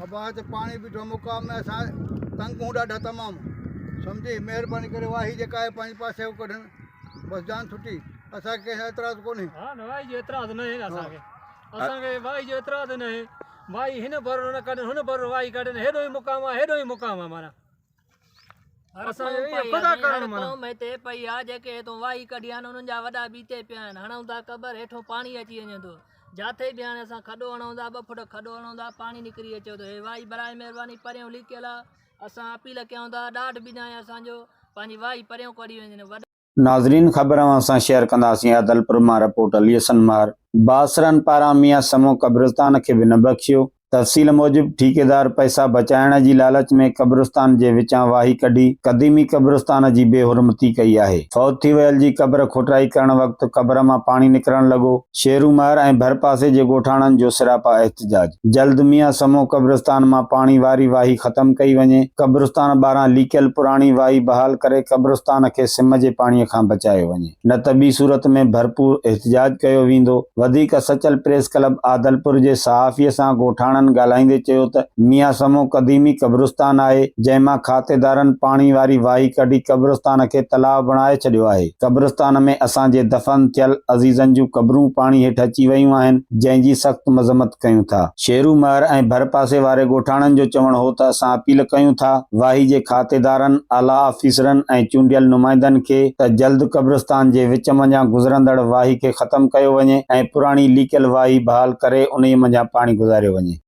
ابا هتي پاڻي بيٺو مقام ۾ اسان تنگ هون ڏاڍا تمام سمجهي مهرباني ڪري واهي جيڪا آهي پنهنجي پاسي کان ڪڍن بس جان ڇٽي اسان کي ڪنهن سان اعتراض ڪونهي. ها نه واهي جو اعتراض ناهي نه اسان کي اسان کي واهي جو اعتراض ناهي واهي هن ڀر نه ڪڍن هن ڀر واهي ڪڍن هيڏو ئي مقام آهي هيڏو ئي مقام آهي معنيٰ هر قوم پئي آ سائين هر قوم هتي پئي آ جيڪي هتون واهي ڪڍي آهن انهن جا وڏا به هتي پيا آهن هڻون ٿا قبر هيٺون پاڻي اچي وڃي ٿو جاٿي به هاڻي اسان کڏو هڻون ٿا ٻه فٽ کڏو هڻون ٿا پاڻي نڪري اچي ٿو هي واهي برائي مهرباني پريون لڪيل آ اسان اپيل ڪيون ٿا ڏاڍ به ناهي اسان جو پنهنجي واهي پريون ڪڍي وڃي ناظرين خبر اوهان سان شيئر ڪنداسين عدلپور مان رپورٽ علي حسن مهر بااثرن پاران ميان سمون قبرستان کي به نه بخشيو تفصيل موجب ٺيڪيدار پئسا بچائڻ جي لالچ ۾ قبرستان جي وچان واهي ڪڍي قديمي قبرستان جي بي حرمتي ڪئي آهي فوت ٿي ويل جي قبر کوٽرائي ڪرڻ وقت قبر مان پاڻي نڪرڻ لڳو شيرو مهر ۽ ڀرپاسي جي ڳوٺاڻن جو سراپا احتجاج، جلد ميان سمو قبرستان مان پاڻي واري واهي ختم ڪئي وڃي، قبرستان ٻاهران ليڪيل پراڻي واهي بحال ڪري قبرستان کي سم جي پاڻي کان بچايو وڃي، نه ته ٻي صورت ۾ ڀرپور احتجاج ڪيو ويندو، وڌيڪ سچل پريس ڪلب عادلپور جي صحافي سان ڳوٺاڻن ڳالهائيندي چيو ته ميان سمو قديمي قبرستان آهي، جنهن مان کاتيدارن پاڻي واري واهي ڪڍي قبرستان کي تلاء بڻائي ڇڏيو آهي. قبرستان ۾ اسان جي دفن ٿيل عزيزن جون قبرون پاڻي هيٺ اچي ويون آهن، جنهن جي سخت مذمت ڪيون ٿا. شيرو مهر ۽ ڀرپاسي واري ڳوٺاڻن جو چوڻ هو ته اسان اپيل ڪيون ٿا واهي جي کاتيدارن، اعليٰ آفيسرن ۽ چونڊيل نمائندن کي ته جلد قبرستان جي وچ منجهان گذرندڙ واهي کي ختم ڪيو وڃي ۽ پراڻي ليڪيل واهي بحال ڪري انهيء منجهان پاڻي گذاريو وڃي.